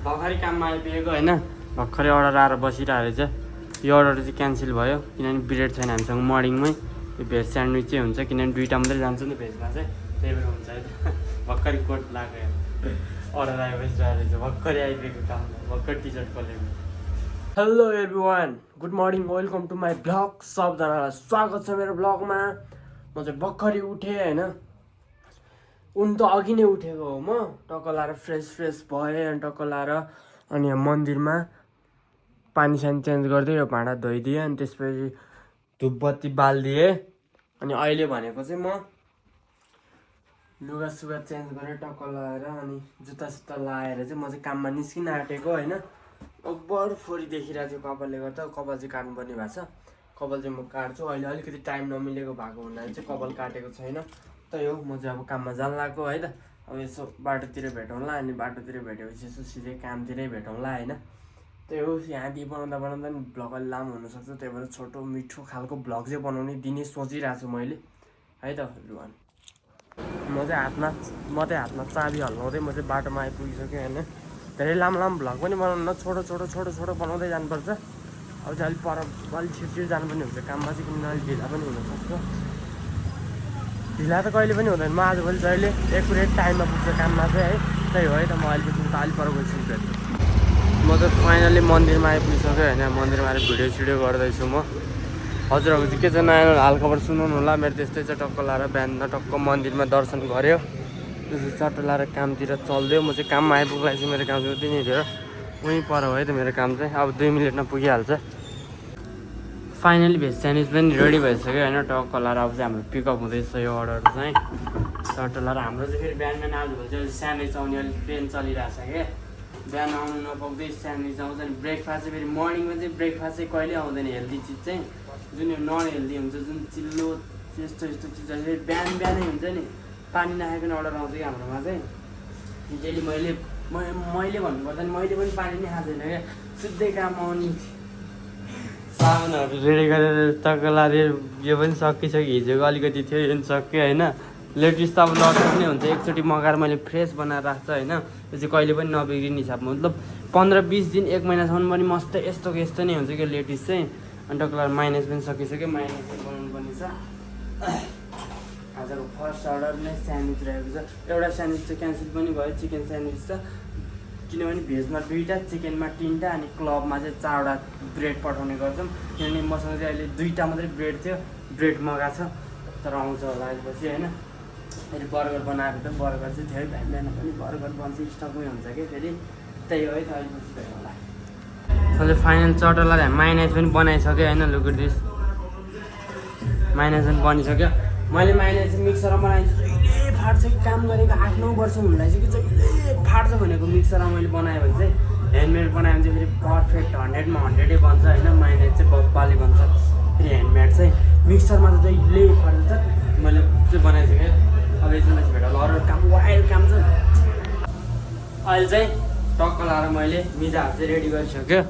भर्खरै काममा आइपुगेको होइन भर्खरै अर्डर आएर बसिरहेको रहेछ यो अर्डर चाहिँ क्यान्सल भयो किनभने ब्रेड छैन हामीसँग मर्निङमै यो भेज स्यान्डविच चाहिँ हुन्छ किनभने दुईवटा मात्रै जान्छ नि भेजमा चाहिँ त्यही भएर हुन्छ है त भर्खरै कोट लाग्यो अर्डर आएपछि रहेछ भर्खरै आइपुगेको काममा भर्खर टी सर्ट खोलेको hello everyone good morning welcome to my blog सबजनालाई स्वागत छ मेरो ब्लगमा म चाहिँ भर्खरै उठेँ होइन उन त अघि नै उठेको हो म टक्क लाएर फ्रेस भएँ अनि टक्क लाएर अनि यहाँ मन्दिरमा पानी सानी चेन्ज गरिदिएँ यो भाँडा धोइदिएँ अनि त्यसपछि धुपबत्ती बालिदिएँ अनि अहिले भनेको चाहिँ म लुगा सुगा चेन्ज गरेर टक्क लगाएर अनि जुत्ता सुत्ता लगाएर चाहिँ म चाहिँ काममा निस्किन आँटेको होइन अब्बर फोरी देखिरहेको थियो कपालले गर्दा कपाल चाहिँ काट्नुपर्ने भएको छ कपाल चाहिँ म काट्छु अहिले अलिकति टाइम नमिलेको भएको हुनाले चाहिँ कपाल काटेको छैन त्यही हो म चाहिँ अब काममा जान लाग्यो है त अब यसो बाटोतिर भेटौँला अनि बाटोतिर भेटेपछि यसो सिधै कामतिरै भेटौँला होइन त्यही हो यहाँदेखि बनाउँदा नि भ्लग अलि लामो हुनसक्छ त्यही भएर छोटो मिठो खालको भ्लग चाहिँ बनाउने दिने सोचिरहेको छु मैले है त everyone। म चाहिँ हातमा चाबी हल्लाउँदै म चाहिँ बाटोमा आइपुगिसकेँ होइन धेरै लामो भ्लग पनि बनाउनु छोटो बनाउँदै जानुपर्छ अब चाहिँ अलिक पर अलिक छिटो जानुपर्ने हुन्छ काममा चाहिँ किनभने अलिक ढिला पनि हुनसक्छ ढिला त कहिले पनि हुँदैन म आजभोलि जहिले एकुरेट टाइममा पुग्छ काममा चाहिँ है त्यही हो है त म अलिकति त अलिक पर गइसकेँ भेट्छु म चाहिँ फाइनली मन्दिरमा आइपुगिसकेँ होइन मन्दिरमा आएर भिडियो गर्दैछु म हजुरहरूको चाहिँ के छ नयाँ हालखबर सुनाउनु होला मेरो त्यस्तै चाहिँ टक्क लाएर बिहान टक्क मन्दिरमा दर्शन गऱ्यो त्यसपछि चट्ट लाएर कामतिर चल्दियो म चाहिँ काममा आइपुग्दा चाहिँ मेरो काम चाहिँ उति नै थियो उहीँ पर हो है त मेरो काम चाहिँ अब 2 मिनटमा पुगिहाल्छ फाइनली भेज स्यान्डविच पनि रेडी भइसक्यो होइन टक्क लाएर अब चाहिँ हाम्रो पिकअप हुँदैछ यो अर्डर चाहिँ चट्ट लाएर हाम्रो चाहिँ फेरि बिहान आजभोलि चाहिँ स्यान्डविच आउने अलिक ट्रेन चलिरहेको छ क्या बिहान आउनु नपाउँदै स्यान्डविच आउँछ नि ब्रेकफास्ट चाहिँ फेरि मर्निङमा चाहिँ ब्रेकफास्ट चाहिँ कहिले आउँदैन हेल्दी चिज चाहिँ जुन यो नन हेल्दी हुन्छ जुन चिल्लो यस्तो चिजहरू फेरि बिहानै हुन्छ नि पानी नखाइकन अर्डर आउँछ कि हाम्रोमा चाहिँ हिजोले मैले भन्नुपर्दा नि मैले पनि पानी नै खाएको छैन क्या सिधै काम आउने सामानहरू रेडी गरेर टक्क लाएर यो पनि सकिसक्यो हिजोको अलिकति थियो यो पनि सक्यो होइन लेटेस्ट त अब नसक्ने हुन्छ एकचोटि मगाएर मैले फ्रेस बनाएर राख्छ होइन त्यो चाहिँ कहिले पनि नबिग्रिने हिसाबमा मतलब 15-20 दिन 1 महिनासम्म पनि मस्त यस्तो नै हुन्छ कि लेटेस्ट चाहिँ अनि टक्क लाएर माइनेस पनि सकिसक्यो माइनेस पनि बनाउनु पर्ने छ आजको फर्स्ट अर्डर नै स्यान्डविच रहेको छ एउटा स्यान्डविच चाहिँ क्यान्सल पनि भयो चिकन स्यान्डविच छ किनभने भेजमा 2टा चिकनमा 3टा अनि क्लबमा चाहिँ 4वटा ब्रेड पठाउने गर्छौँ किनभने मसँग चाहिँ अहिले 2टा मात्रै ब्रेड थियो ब्रेड मगाएको छ तर आउँछ होला आएपछि होइन फेरि बर्गर बनाएको त बर्गर चाहिँ थियो बिहान पनि बर्गर बन्छ स्टकमै हुन्छ कि फेरि त्यही हो है त अलिपछि भयो होला अहिले फाइनल चटरलाई माइनेज पनि बनाइसक्यो होइन लुकुटिस माइनेज पनि बनिसक्यो मैले माइनेज मिक्सरमा बनाइदिन्छु जहिले फाट्छ कि काम गरेको 8-9 वर्ष हुन लागिसक्यो जहिले फाट्छ भनेको मिक्सरमा मैले बनाएँ भने चाहिँ ह्यान्डमेड बनायो भने चाहिँ फेरि पर्फेक्ट 100मा 100 बन्छ होइन माइनेज चाहिँ बब्बाले बन्छ फेरि ह्यान्डमेड चाहिँ मिक्सरमा त जहिले फाट्छ मैले चाहिँ बनाइसकेँ अब यसमा भेट अरू काम वाइल्ड काम छ अहिले चाहिँ टक्क लाएर मैले मिजाहरू चाहिँ रेडी गरिसक्यो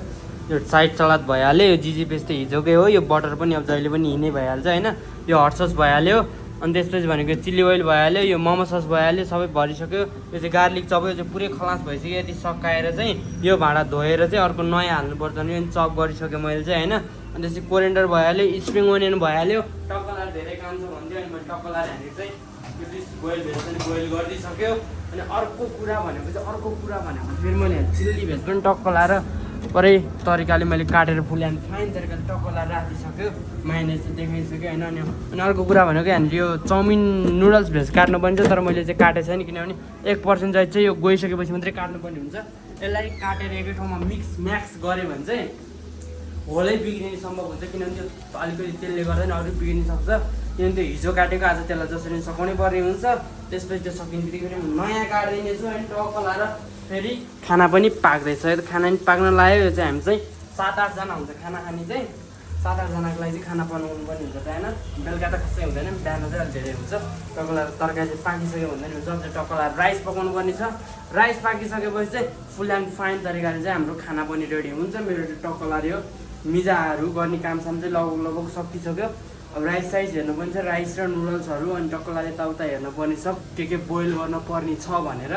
यो साइड सलाद भइहाल्यो यो जिजी पेस्ट त हिजोकै हो यो बटर पनि अब जहिले पनि हिँड्नै भइहाल्छ होइन यो हट सस भइहाल्यो अनि त्यसपछि भनेको चिल्ली ओइल भइहाल्यो यो मोमो सस भइहाल्यो सबै भरिसक्यो यो चाहिँ गार्लिक चप यो चाहिँ पुरै खलास भइसक्यो यति सकाएर चाहिँ यो भाँडा धोएर चाहिँ अर्को नयाँ हाल्नुपर्छ नि यो चप गरिसक्यो मैले चाहिँ होइन अनि त्यसपछि कोरिएन्डर भइहाल्यो स्प्रिङ ओनियन भइहाल्यो टक्क लाएर धेरै काम छ भन्थ्यो अनि मैले टक्क लाएर हानेको चाहिँ यो डिस बोइल भेज पनि बोइल गरिदिइसक्यो अनि अर्को कुरा भनेको फेरि मैले चिल्ली भेज पनि टक्क लाएर पुरै तरिकाले मैले काटेर फुल एन्ड फाइन तरिकाले टक्क लाएर राखिदिइसक्यो माइनेज चाहिँ देखाइसक्यो होइन अनि अर्को कुरा भनेको यहाँनिर यो चाउमिन नुडल्स भेज काट्नुपर्ने छ तर मैले चाहिँ काटेको छैन किनभने 1% चाहिँ यो गइसकेपछि मात्रै काट्नुपर्ने हुन्छ यसलाई काटेर एकै ठाउँमा म्याक्स गऱ्यो भने चाहिँ होलै बिग्रिने सम्भव हुन्छ किनभने त्यो अलिकति त्यसले गर्दा नि अरू बिग्रिन सक्छ किनभने त्यो हिजो काटेको आज त्यसलाई जसरी सघाउनै पर्ने हुन्छ त्यसपछि त्यो सकिने बित्तिकै नयाँ काटिदिनेछु अनि टक्क लाएर फेरि खाना पनि पाक्दैछ यो खाना पनि पाक्न लाग्यो यो चाहिँ हामी चाहिँ 7-8 जना हुन्छ खाना खाने चाहिँ 7-8 जनाको लागि चाहिँ खाना बनाउनु पनि हुन्छ होइन बेलुका त खासै हुँदैन बिहान चाहिँ अलिक धेरै हुन्छ टक्क लाएर तरकारी पाकिसक्यो भन्दा नि हुन्छ चाहिँ टक्क लाएर राइस पकाउनु पर्ने छ राइस पाकिसकेपछि चाहिँ फुल एन्ड फाइन तरिकाले चाहिँ हाम्रो खाना पनि रेडी हुन्छ मेरो टक्क लाएर यो मिजाहरू गर्ने कामसाम चाहिँ लगभग सकिसक्यो अब राइस हेर्नु पनि छ राइस र नुडल्सहरू अनि टक्क लाएर यताउता हेर्नु पर्ने छ के बोइल गर्न पर्ने छ भनेर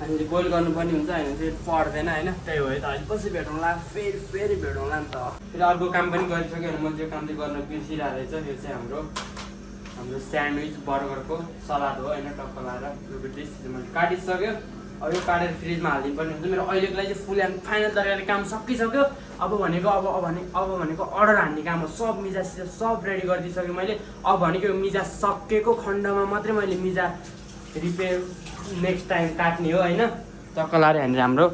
हामीले बोइल गर्नुपर्ने हुन्छ होइन फेरि पर्दैन होइन त्यही भएर त अहिले पछि भेटौँला फेरि भेटौँला नि त फेरि अर्को काम पनि गरिसक्यो भने मैले त्यो काम चाहिँ गर्न बिर्सिरहेको रहेछ यो चाहिँ हाम्रो स्यान्डविच बर्गरको सलाद हो होइन टक्क लाएर यो डिस मैले काटिसक्यो अब यो काटेर फ्रिजमा हालिदिनु पर्ने हुन्छ मेरो अहिलेको लागि चाहिँ फुल एन्ड फाइनल तरिकाले काम सकिसक्यो अब भनेको अर्डर हान्ने काम हो सब मिजा सिजा सब रेडी गरिदिइसकेँ मैले अब भनेको यो मिजा सकेको खण्डमा मात्रै मैले मिजा रिपेयर नेक्स्ट टाइम काट्ने हो होइन टक्क लाएर यहाँनिर हाम्रो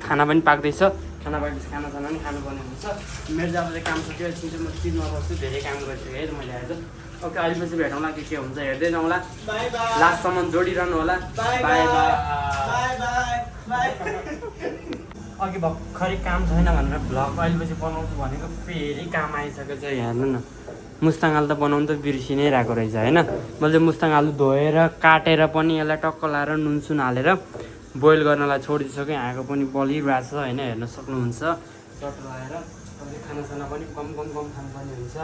खाना पनि पाक्दैछ खाना पाकेपछि खानासाना पनि खानुपर्ने हुन्छ मेरो चाहिँ अब चाहिँ काम सकियो एकछिन म चिजमा बस्छु धेरै काम गरिसकेँ है त मैले आज ओके अहिलेपछि भेटौँला के हुन्छ हेर्दै जाउँला लास्टसम्म जोडिरहनु होला बाई अघि भर्खरै काम छैन भनेर भ्लग अहिलेपछि बनाउँछु भनेको फेरि काम आइसकेको छ हेर्नु न मुस्ताङ आलु त बनाउनु त बिर्सि नै रहेको रहेछ होइन मैले चाहिँ मुस्ताङ आलु धोएर काटेर पनि यसलाई टक्क लाएर नुनसुन हालेर बोइल गर्नलाई छोडिदिइसक्यो आँको पनि बलिरहेको छ होइन हेर्न सक्नुहुन्छ चट्ट लगाएर खानासाना पनि कम खानुपर्ने हुन्छ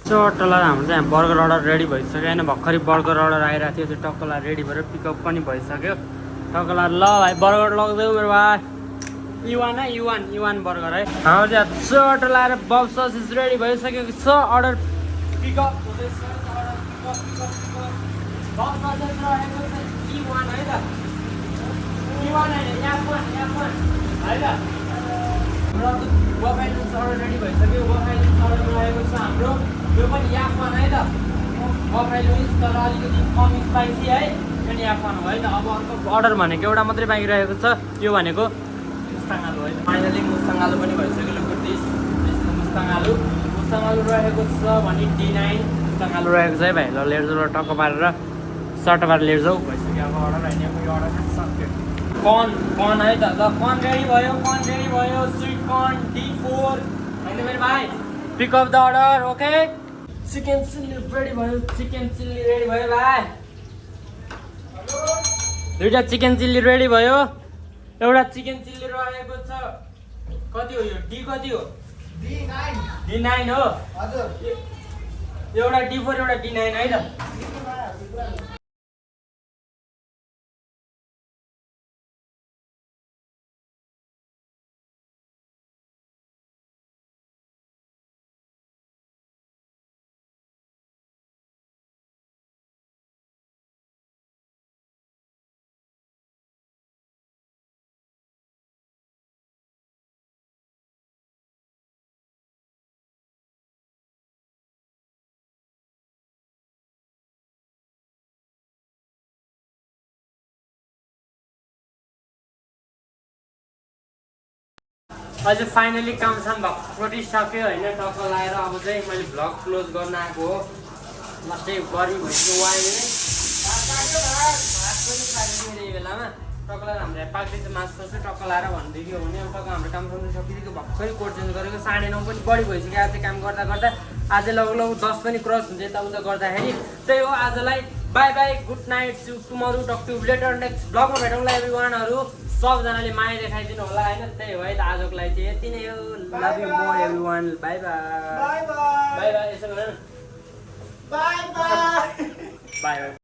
चट्ट लगाएर हाम्रो चाहिँ बर्गर अर्डर रेडी भइसक्यो होइन भर्खरै बर्गर अर्डर आइरहेको थियो त्यो टक्क लगाएर रेडी भएर पिकअप पनि भइसक्यो टक्क लगाएर ल भाइ बर्गर लगिदियो मेरो भाइ युवान बर्गर है हाम्रो चाहिँ चट्ट लगाएर बब ससेस रेडी भइसकेको छ अर्डर पिकअप हुँदैछ वफाइल लुक्स अर्डर रेडी भइसक्यो वफाइल लुक्स अर्डर रहेको छ हाम्रो यो पनि याफवान है त वफाइल लुक्स तर अलिकति कम स्पाइसी है अनि याफवान हो है त अब अर्को अर्डर भनेको एउटा मात्रै बाँकी रहेको छ यो भनेको मुस्ताङ आलु है फाइनली मुस्ताङ आलु पनि भइसक्यो लुक दिस मुस्ताङ आलु रहेको छ भने D9 मुस्ताङ आलु रहेको छ है भाइ ल लिएर जाऊ टक्क पारेर सट्ट पारेर लिएर जाऊ भइसक्यो अब अर्डर होइन यो अर्डर सक्यो कर्न है त ल कर्न रेडी भयो स्विट कर्न D4 होइन मेरो भाइ pick up the order okay chicken chilli ready भयो भाइ दुईवटा चिकन चिल्ली रेडी भयो एउटा चिकन चिल्ली रहेको छ कति हो यो डी कति हो D9 हो हजुर एउटा D4 एउटा D9 है त अझै फाइनली कामसाम भक्करी सक्यो होइन टक्क लगाएर अब चाहिँ मैले भ्लग क्लोज गर्न आएको हो म चाहिँ गर्मी भइसक्यो वाइले नै भात पनि खाइदिने यही बेलामा टक्क लगाएर हाम्रो पाक्दैछ मासु पर्छ टक्क लगाएर भनिदियो भने अब टक्क हाम्रो काम गर्नु सकिदिएको भर्खरै कोट चेन्ज गरेको 9:30 पनि बढी भइसक्यो आज काम गर्दा आज लगभग 10 पनि क्रस हुन्छ यताउता गर्दाखेरि त्यही हो आजलाई bye good night see you tomorrow talk to later next भ्लगमा भेटौँला एभ्रिवानहरू सबजनाले माया देखाइदिनु होला होइन त्यही हो है त आजको लागि चाहिँ यति नै हो love you more everyone by by यसो गर बाई